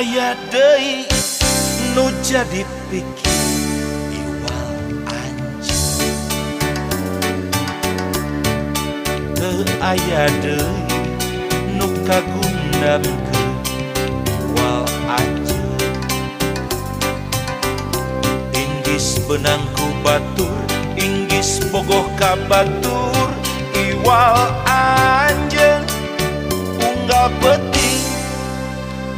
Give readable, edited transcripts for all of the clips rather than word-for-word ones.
Aya deui nu jadi pikir iwal anjeun. Teu aya deui nu kagundamkeun iwal anjeun. Inggis beunang ku batur, inggis bogoh ka batur, iwal anjeun unggal peuting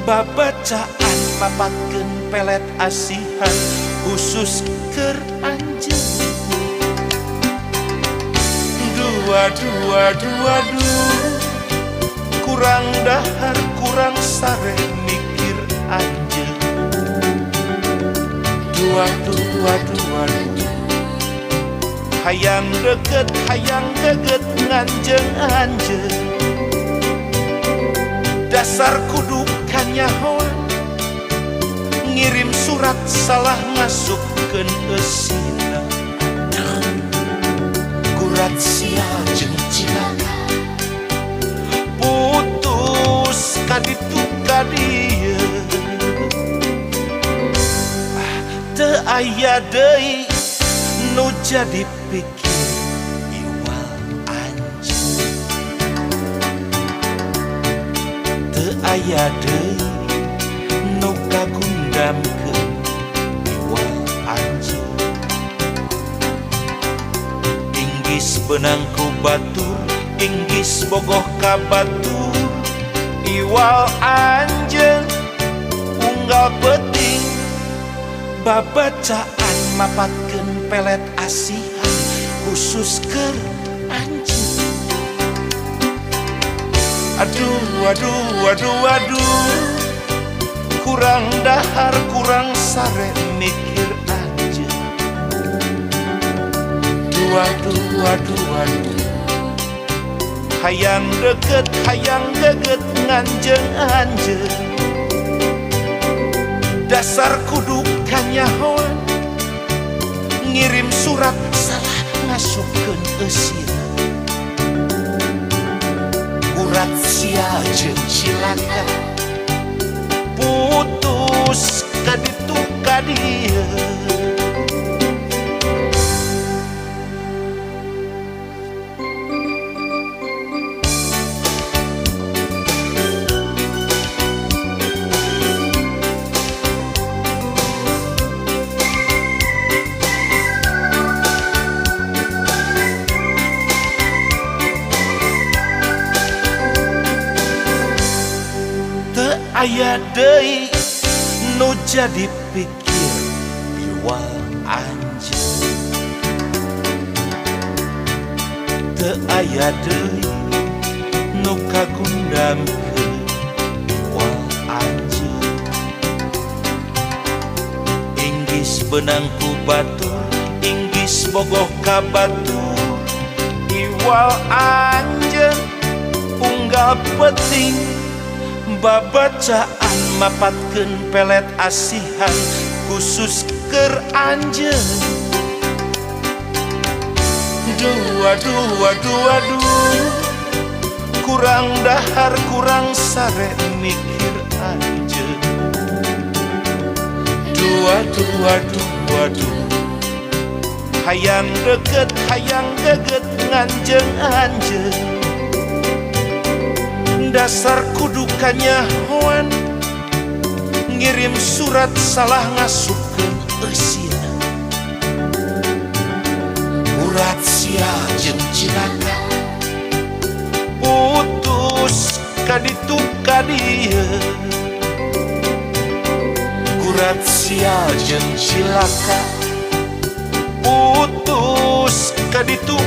babacaan mapatkeun pelet asihan khusus keur anjeun. Dua dua dua dua, kurang dahar kurang sare mikir anjeun. Dua dua dua dua, hayang deket hayang geget nganjeng anjeun. Dasar kudu kanyahoan, ngirim surat salah ngasupkeun eusina. Gurat sial jeung cilaka, putus kaditu kadieu. Ah, teu aya deui nu jadi pikir iwal anjeun. Teu aya deui nu kagundamkeun iwal anjeun. Inggis beunang ku batur, inggis bogoh ka batur, iwal anjeun unggal peuting babacaan mapatkeun pelet asihan khusus keur anjeun. Aduh aduh aduh aduh, kurang dahar kurang sare mikir anjeun. Dua dua dua dua, hayang deket hayang geget nganjeng anjeun. Dasar kudu kanyahoan, ngirim surat salah ngasupkeun eusina. Gurat sial jeung cilaka, putus kaditu kadieu. Teu aya deui nu jadi pikir iwal anjeun. Teu aya deui nu kagundamkeun iwal anjeun. Inggis beunang ku batur, inggis bogoh ka batur, iwal anjeun unggal peuting babacaan mapatkeun pelet asihan khusus keur anjeun. Dua dua dua dua, kurang dahar kurang sare mikir anjeun. Dua dua dua dua, hayang deket hayang geget nganjeng anjeun. Dasar kudu kanyahoan, ngirim surat salah ngasupkeun eusina. Urat sial jeung cilaka, putus kaditu kadieu. Gurat sial jeung cilaka, putus kaditu